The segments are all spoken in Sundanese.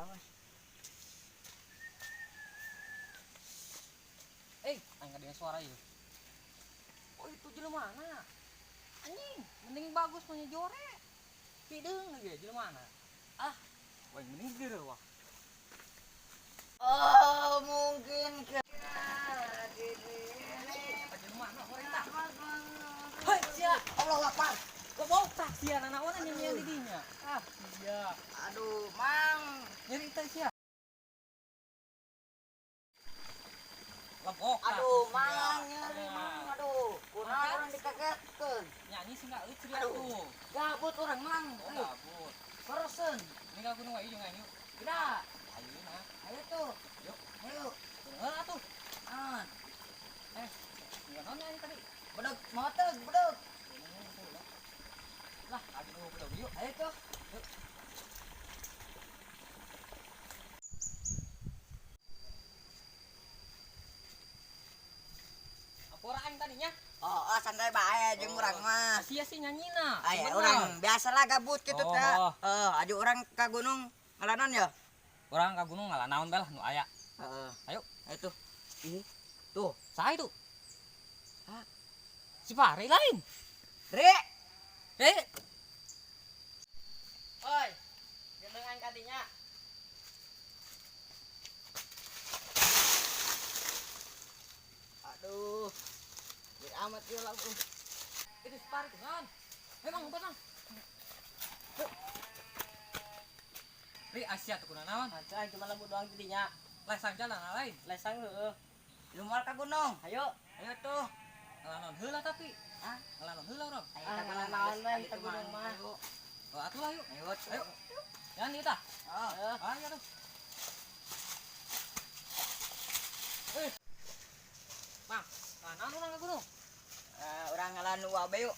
Awas. Aing ada suara ieu. Oh, itu jelema mana? Anjing, mending bagus mah jore. Hideung lagi jelema mana? Ah, wah mending geureuh wah. Oh, mungkin ke Hei, sia. Allah Akbar. Goblok tah sia nanaon nyanyian di dinya. Ah, sia. Aduh, Mang. Nyeri teh sia. Lebok. Aduh, Mang, nyeri Mang. Aduh, kunaon urang dikagetkeun. Nyanyi sih enggak euy ceria tuh. Gabut urang, Mang. Oh, gabut. Pereseun. Ini ka gunung wae jeung aing yuk. Geura. Ayo nah. Ayo tuh. Yuk. Ayo. Heeh atuh. Ah. Naon aing tadi? Bedog, mau teu bedog. Lah, aduh bedog yuk. Ayo tuh. Yuk. Apora aing tadinya? Oh, santai bae jeung urang mah. Sia sih nyanyina. Aya urang biasalah gabut kitu teh. Heeh, aju urang ka gunung ngalanon ya. Urang ka gunung ngalanaon bae lah nu aya. Heeh. Ayo. Ayo tuh. Ih. Tuh, saha itu? Hah? Si Fahri lain. Re. Re. Oi, gendeng aing kadinya. Aduh. Biar amat ieu lagu. Itu si Fahri tuh kan. Emang ngumpet, Mang. Ri Asia tuh kunaon? Aca aing cuma lembu doang tidinya. Lesang jalan lain. Lesang heueuh. Lu moal ka gunung. Ayo. Ayo tuh. Ngalanon heula tapi. Hah? Ngalanon heula urang. Ayo Ah, ka gunung ngalanon we geus ka gunung mah. Ayo. Oh, atuh lah yuk. Ayo. Ayo. Jangan ieu tah. Oh. Ayo tuh. Mang, ngalanon urang ka gunung? Urang ngalan wa bae yuk.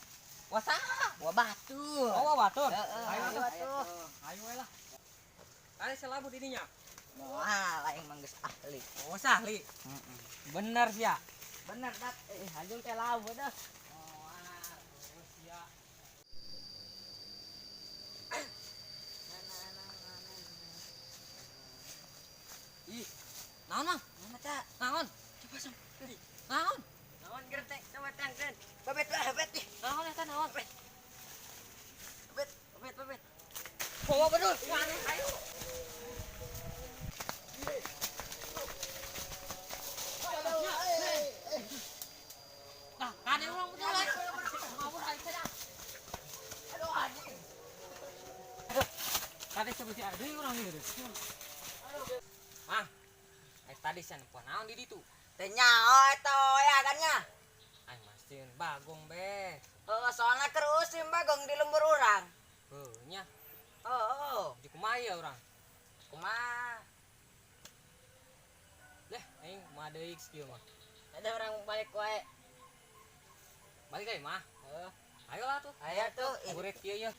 Wah saha? Wa batu. Oh, wa batur. Heeh. Ayo atuh. Ayo tuh. Ayo we lah. Kali selabu dirinya. Moal aing mah geus ahli. Oh, sahli. Heeh. Bener sia. Bener dak. Anjung teh labu dah. Moal, sia. Ih, naon Mang? Mana ta? Naon? Coba sam. Naon? Naon gertek coba tangkeun. Babet lah, babet ih. Naon eta naon? Babet. Babet, babet. Bawa bedul. Ayo. Nah, kan urang bedul. Ngawur aing teh dah. Aduh anjing. Tadi seperti ada urang ieu deh. Aduh. Mang. Tadi sia nempo naon di ditu? Teu nyaho eta ya kan nya. Aing masieun bagong be. Heeh, soalna keur eusim bagong di lembur urang. Heuh nya. Heeh. Di kumaha ieu urang? Kumaha? Leh, aing mah deui kieu mah. Ada orang balik wae. Balik deui mah. Heeh. Ayo lah tuh. Ayo tuh. Gurit kieu ye.